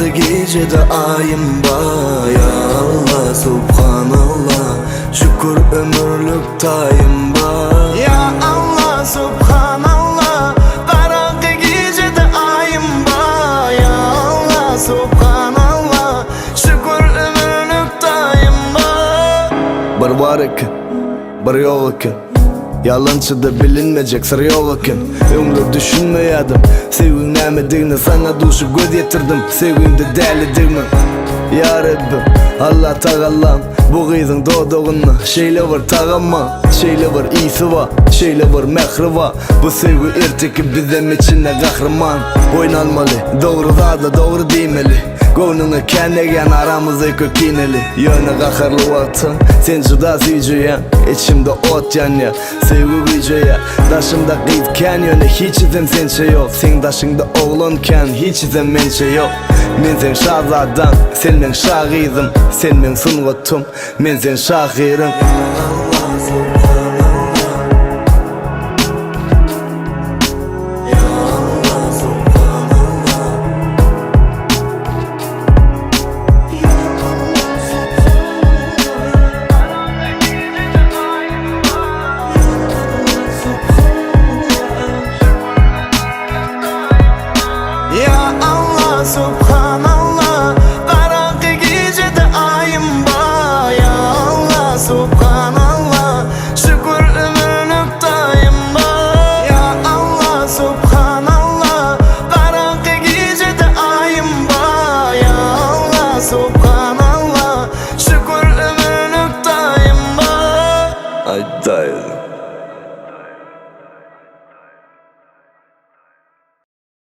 Garaňky gijede aýym bar Ya Allah subhanallah Şükür ömürlik taýym bar Ya Allah subhanallah Garaňky gijede aýym bar Ya Allah subhanallah Şükür ömürlik taýym bar Bir bar eken, bir ýok eken Ýalançyda bilinmejek syr ýok eken Öňler düşünmeýädim Söýgiň nämedigine saňa duşup göz ýetirdim Söýgiňde dälidigime Ýa Rebbim, Allah Tagallam Bu gyzyň dodagynda şeýle bir tagam bar Şeýle bir ysy bar, şeýle bir mähri bar Bu söýgi erteki bizem içinde gahryman Boýun almaly, dogry zada dogry diýmeli Göwnüňe kän degýän aramyzda köp kineli Ýöne gaharly wagtyň sen juda süýjeýäň Içimde ot ýanýar, söýgi güýjeýär Daşymda gyz kän ýöne hiçisem sençe ýok Seň daşyňda oglan kän hiçisem mençe ýok Men seň şazadaň, sen meň şa gyzym Sen meň sungatym, men seň şahyryň.